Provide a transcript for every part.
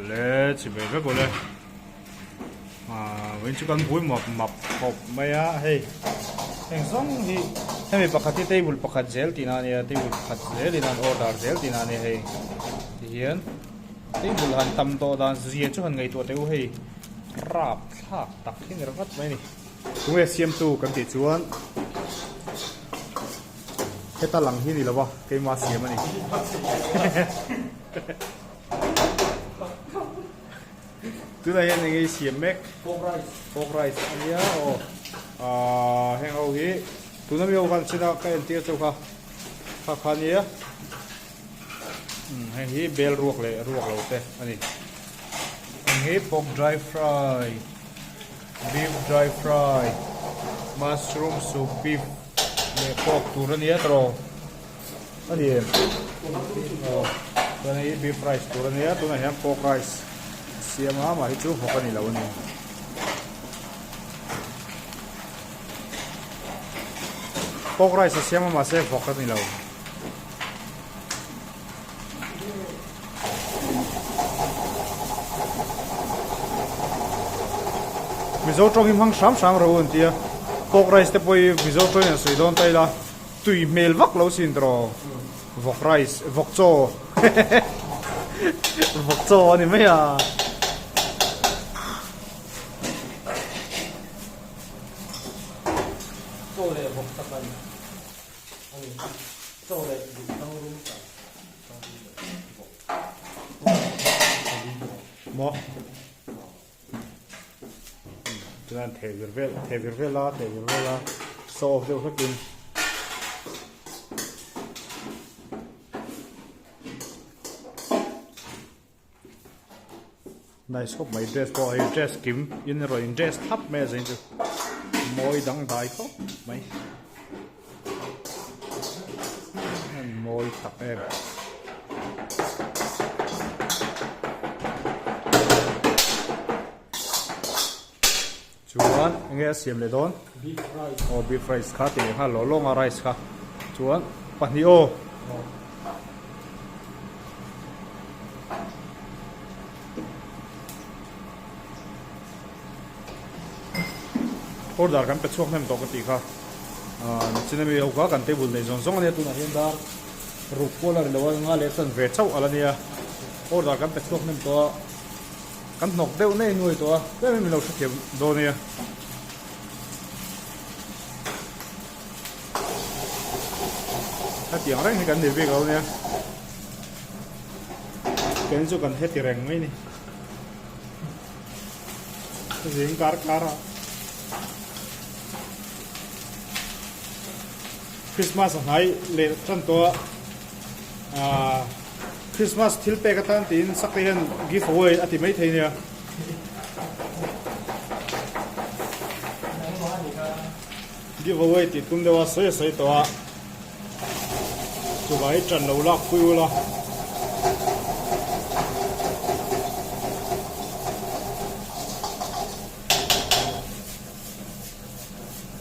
Le chi ve vek awle ah vawiin chu kan bui map map khawp mai a hei heng zawng hi hemi pakhat hi table pakhat zel tihna a nia table pakhat zelin an order zel tihna a nia hei tihian table han tam tawh dan zia chu han ngaihtuah teh u hei rap thlak tak hi ni ringawt mai a ni. Tunge siamtu kan tih chuan heta lang hi ni lo va keima siam a ni. Tunah hian eng nge i siam mek? Pork rice. Pork rice a nia aw. Ahh heng ho hi tuna mi ho khan china ka entir chauh kha kha kha nia. Umm heng hi bel ruak leh ruak lo te a ni. Heng hi pork dry fry, beef dry fry, mushroom soup beef leh pork tur a nia tawh. A ni em? Aw chuan hei hi beef rice tur a nia tunah hian pork rice a siam a mah hi chu vawk a ni lo a ni. Pork rice a siam a mahse vawk a ni lo. Mizo tawng hi hmang hram hram ro an tia pork rice te pawh hi Mizo tawngin an sawi dawn ta ila. Tui hmel vak lo sin tawh vawk rice vawk chaw vawk chaw a ni mai a. Chaw leh vawk tak a ni a ni chaw leh duh tang rum tak tang rum leh vawk maw chuan theh vir vel theh vir vel a theh vir vel a saw off deuh hlekin nice khawp mai dress pawh hei dress kim in erawh in dress thlap mai a zeng chu mawi dangdai khawp mai an mawi tak em. Chuan enge a siam leh dawn? Beef rice. Aw beef rice kha ti leh nghal lawng lawng a rice kha. Chuan pahnih aw. Order kan pe chhuak hnem tawh ka tih kha. Aaa nichin ami ho kha kan table nei zawng zawng ania tunah hian dar ruk kual a ri lo a nga leh chan ve chauh a la nia. Order kan pe chhuak hnem tawh a kan hnawk deuh nei nuai tawh a tlem in min lo hrethiam dawn ania. Hetiang reng hi kan ni bik lo ania. Keini chu kan heti reng mai ni. Zing kar kar a Christmas a hnai leh tan tawh a ah Christmas thil pek atan tiin sak te hian give away a ti mai thei nia. Give away tih tum deuh a sawi a sawi tawh a chuvah hi ṭan lo lak pui ula.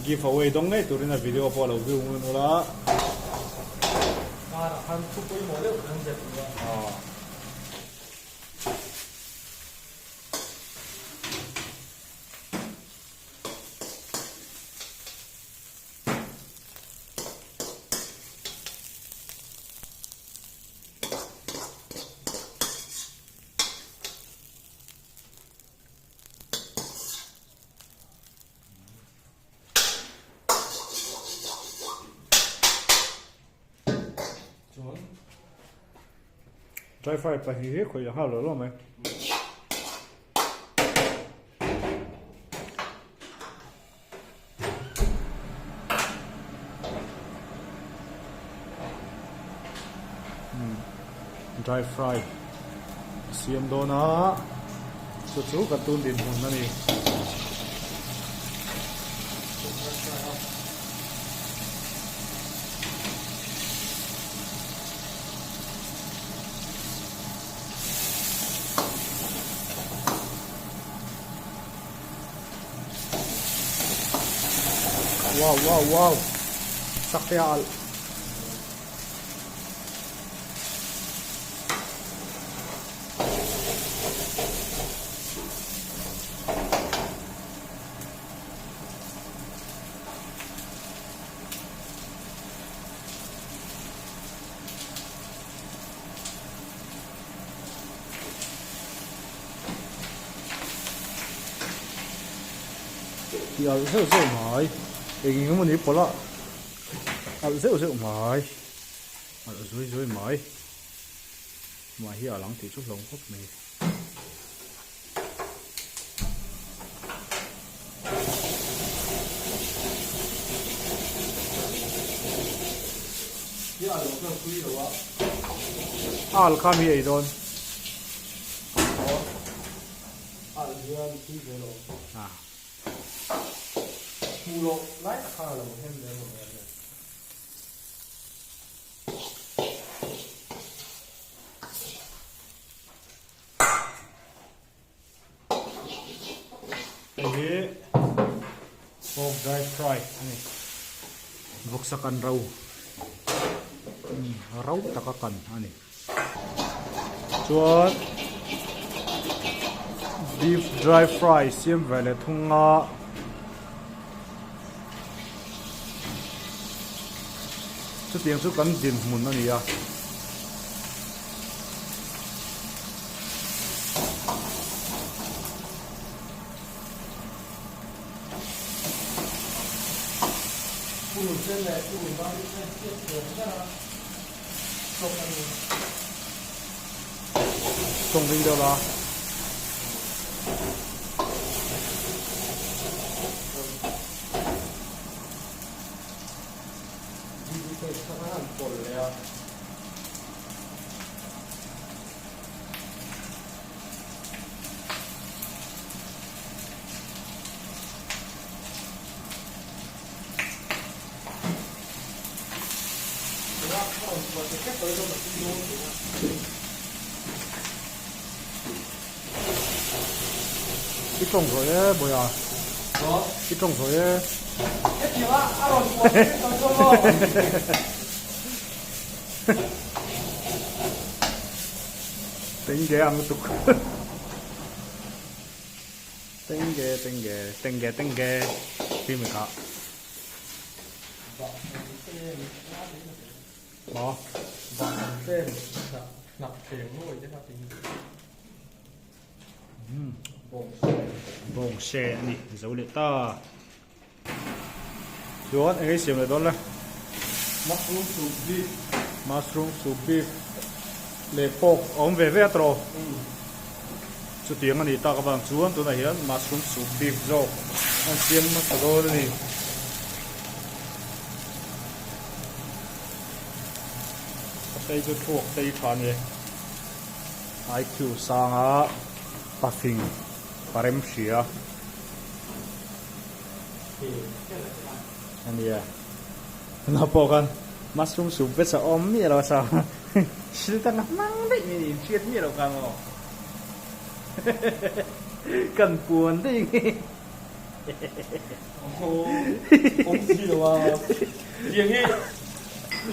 Give away dawng ngei turin a video pawh a lo view ngun ula. Karah khan thu pawimawh deuh kan zep duh a. Chuan dry fry pahnih hi khawih a nghal lo lo mai. Dry fry a siam dawn a chu chu kan tun dinhmun a ni. Wow wow wow sak te a alh. Ti alh zeuh zeuh mai. Eng eng emawni pawlh a alh zeuh zeuh mai. Alh zui zui mai. Mah hi a lang tih chu hlawm khawp mai. Al kha mi ei dawn. Al hian tui ve lo. Hmuh loh lai tak khan a lo hem ve maw mai a hian. Hei hi pork dry fry a ni. Vawksa kan ro ro taka kan a ni. Chuan beef dry fry siam ve leh thung a. Chutiang chu kan dinhmun a ni a. Tawng ring deuh la. I tawng zawh e Bawiha. I tawng zawh e. Tenge ang lutuk. Tenge tenge tenge tenge ti mai kha. Maw? Bawng se a ni zo leh ta. Chuan eng ei siam leh dawn le? Mushroom soup beef. Mushroom soup beef leh pork a awm ve ve a tawh. Chutiang a nih tak avang chuan tunah hian mushroom soup beef zawk an siam hmasa dawn a ni. A tei chu thuak tei tha a ni e. IQ sanga pafing parem hria. A nia tunah pawh khan mushroom soup vek a awm miah lo a sa thil dang a hmang daih mai ni hriat miah loh khan maw kan puan daih nge awm si lo a tiang hi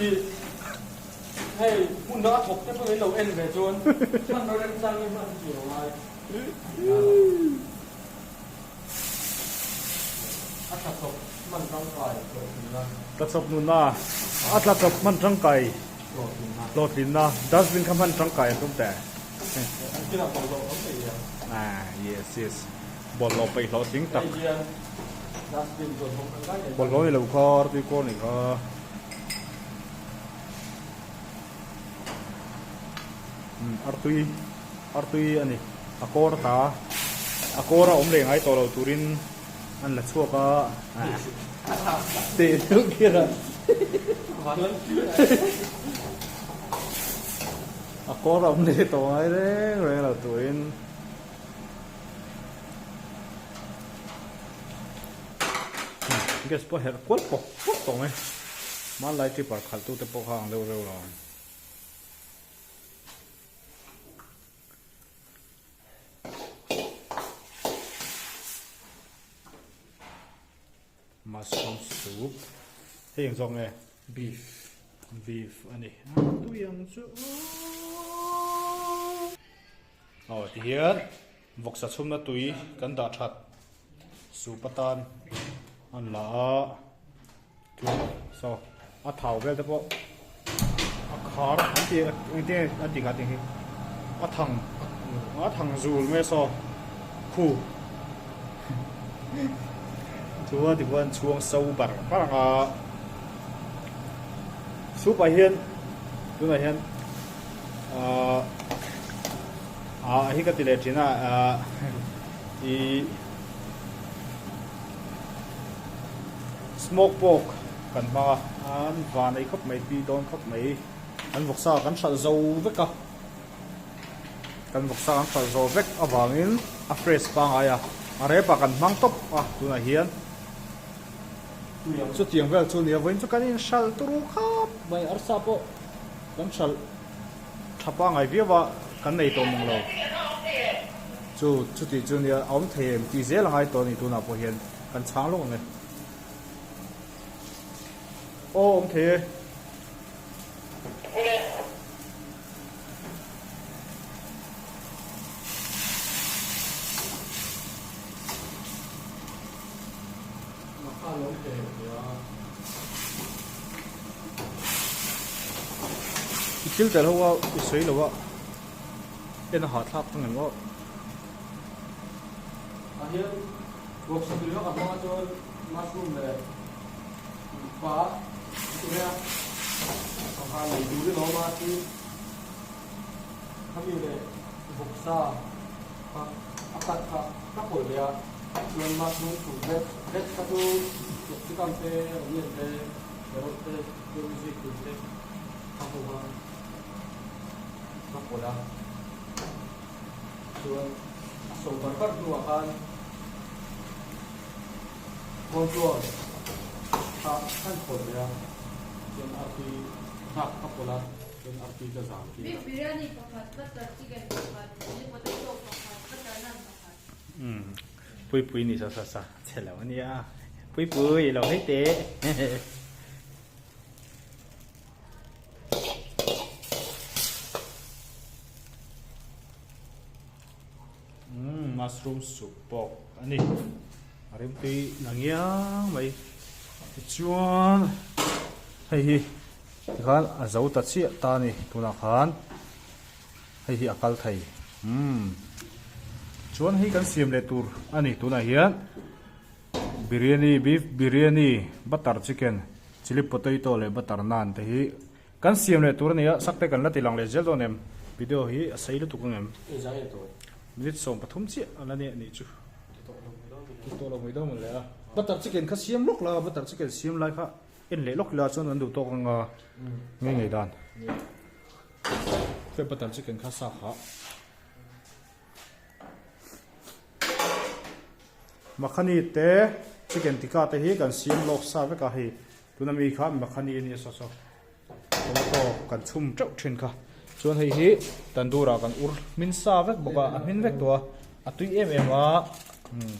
i hei hmun dang a thawk te pawh in lo en ve chuan hman remchang hi hman chi lo ngai. A tla chawp hman tangkai hlawhtlinna. Tla chawp nunna. A tla chawp hman tangkai hlawhtlinna. Hlawhtlinna. Dustbin kha hman tangkai an tum teh. An kinah bawlhhlawh tam thei hian. Ah yes yes. Bawlhhlawh peih hlawhtling tak. Hei hian dustbin chuan hmang tangkai ngei. Bawlhhlawh ni lo kha artui kawr ni kha. Artui artui a ni. A kawr ta a kawr a awm leh ngai tawh lo turin an la chhuak a teh deuh kher a a kawr a awm leh tawh ngai reng reng lo turin gas pawh herh kual pawp pawp tawh mai hmanlai tripper khalh tu te pawh kha ang deuh reuh lo ang. Mushroom soup hei eng zawk nge beef beef a ni tui ang chu aw ti hian vawksa chhumna tui kan dah that soup atan an la a Saw a thau vel te pawh a khar an ti engtin nge a ti kha tih hi a thang a thang zul mai a saw khu Chuan tikhuan chhuang so bar bar ang a. Soup ah hian tunah hian ahh ah hi ka ti leh thin a ahh ih smoke pork kan hmang a an van ei khawp mai tui dawn khawp mai an vawksa kan hralh zo vek a kan vawksa kan hralh zo vek avangin a fresh pangngai a a rep ah kan hmang tawp a tunah hian. Chutiang vel chu nia vawiin chu kan inhralh turu khap mai arsa pawh kan hralh tha pangngai viau a kan nei tawh mang lo chu chuti chu nia a awm thei em tih zel a ngai tawh a ni tunah pawh hian kan chhang lawk ang e aw awm thei e. I thil tel ho a i sawi lo a en a hahthlak ta ngem aw. Ah hian vawksa tui vak a hmang a chuan mushroom leh pa ti mai a sangha lei turin a awm a tin khami leh vawksa kha a cut kha ka pawlh leh a chuan mushroom chu veg veg kha chu capsicum te onion te carrot te chuan zikhlum te a ho a ka pawlh a chuan a so bar bar hnuah khan corn flour kha kan pawlh leh a chuan artui hnak ka pawlh a chuan artui ka zam tir a. Beef biryani pakhat, butter chicken pakhat, chilli potato pakhat, butter naan pakhat. Umm Puipui ni sa sa sa chhe lo ania Puipui lo hei teh. Umm mushroom soup pawh a ni a rimtui la ngiang mai tichuan hei hi tikhan a zo ta chiah ta a ni tunah khan hei hi a kal thei umm chuan hei kan siam leh tur a ni tunah hian biryani beef biryani butter chicken chilli potato leh butter naan te hi. Kan siam leh tur a ni a, sakte kan la ti lang leh zel dawn em? Video hi a sei lutuk ang em? Minute 13 chiah a la nia nih chu. Ti tawh lo mai dawn maw le a. Butter chicken kha siam lawk la, butter chicken siam lai kha en leh lawk ila chuan an duh tawk ang a ngei ngei dan. Khawi butter chicken kha sa kha. Makhani te chicken tikka te hi kan siam lawk sa vek a hei. Tuna mi kha makhani a nia saw saw tomato kan chhum teuh thin kha chuan hei hi tandoor ah kan ur hmin sa vek bawk a a hmin vek tawh a a tui em em a umm.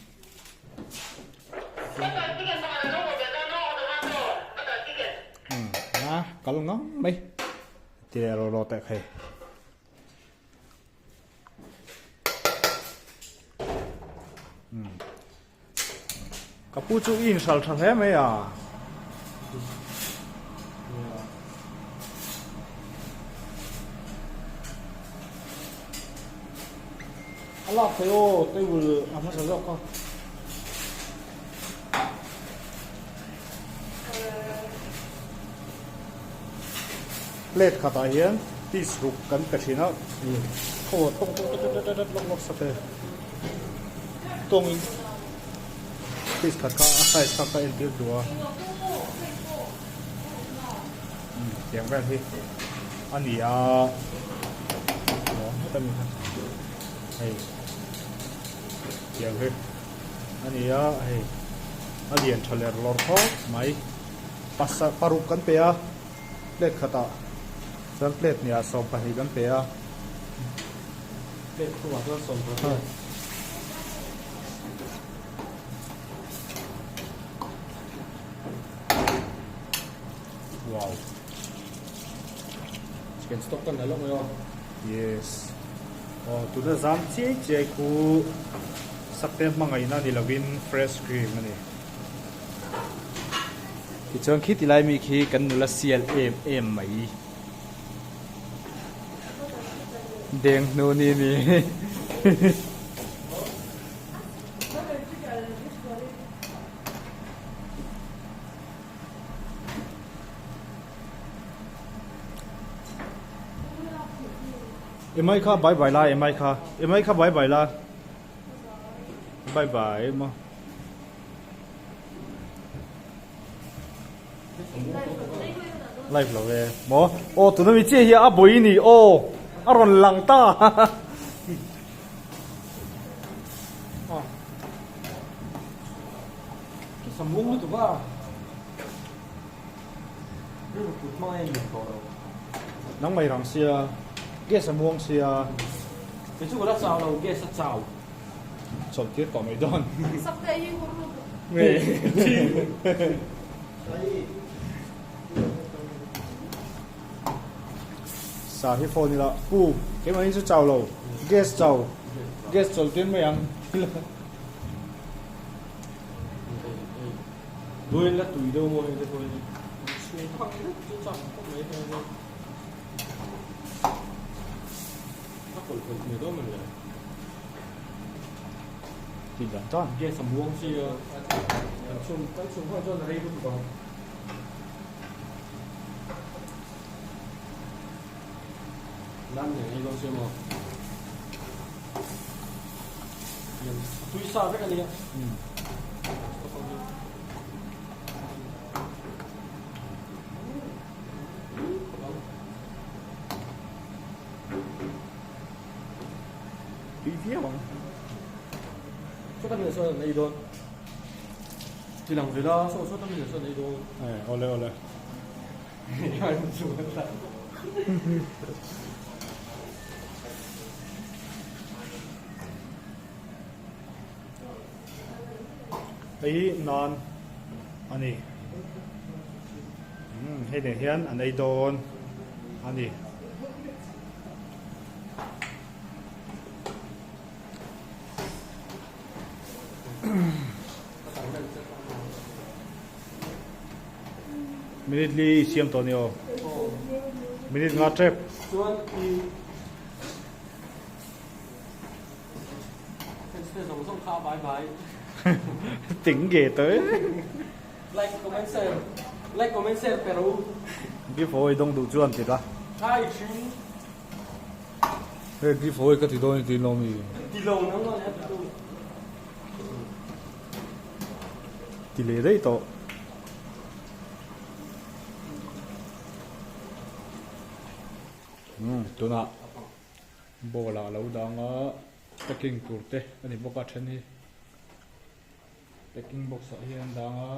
Umm a kal ngang mai ti leh rawh rawh teh khai. Ka pu chu i inhral tha hle mai a. A lak thei aw table a hmasa zawk kha. Plate khatah hian piece ruk kan pe thin a khaw tawng tawng tat tat tat lawk lawk sate tawngin piece khat kha a size kha ka entir duh a tiang vel hi a ni a heta mi kha hei tiang hi a ni a hei a lian tha ler lawr khawp mai pasa paruk kan pe a. Plate khatah chuan plate hniah 12 kan pe a. Plate thumah chuan 12. Wow. Chicken stock kan la lawk mai aw. Yes. Aw tuna zam chiai chiai khu sakte hmangaihna ni lovin fresh cream a ni. Tichuan khi tilai mi khi kan nula sial em em mai. Deng hnu ni ni. Emai kha bye bye la emai kha emai kha bye bye la bye bye maw. Live lo e maw aw tuna mi chiah hi a bawi ni aw a rawn lang ta Samung lutuk a rilru put hmang a in tawh lo. Nang mai rang sia gas a muang sia. Kei chu ka la chau lo gas a chau. Chawlh tir tawh mai dawn. Sakte hi hur lutuk. Sa hi phone ila pu keimah hi chu chau lo gas chau gas chawlh tir mai ang. Buain la tui deuh maw hei te pawh hi chhung phak deuh chu chak khawp mai hei te a kawlh kawlh mai dawn mawn le Tih dan tan. Gas a muang chi a kan chhung kan chhung ho chuan a rei lutuk ang. Nan nen ei dawn sia maw. Tui sa vek a nia. Tui viau ang. Saw ta mi sawn an ei dawn. Ti lang ve la, saw saw ta mi sawn an ei dawn. Eh, ole ole. Hei hi nan a ni. Umm hei nen hian an ei dawn a ni. Minute li i siam tawh a ni aw. Minute nga tep. Chuan i fans te zawng zawng kha bye bye. Ting ge tới. Like comment share like comment share pe ro. Give away dawng duh chuan ti la. Hi thin. Hei give away ka ti dawn i ti lo mi. Ti lo nang nang ya ti tu. Ti leh daih tawh. Umm tunah bowl ah a lo dang a packing tur te a ni bawk a then hi packing box ah hian a dang a.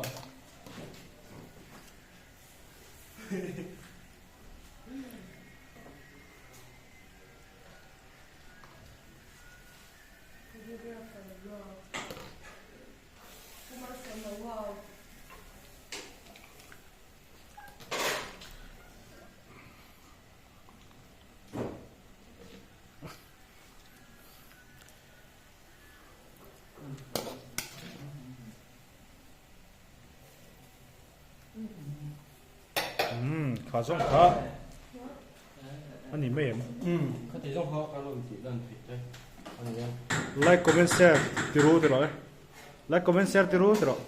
Umm kha zawng kha a ni mai em? Umm kha ti zawng kha ka rawn tih lan theih te a ni a. Like comment share ti ru ti rawh e. Like comment share ti ru ti rawh.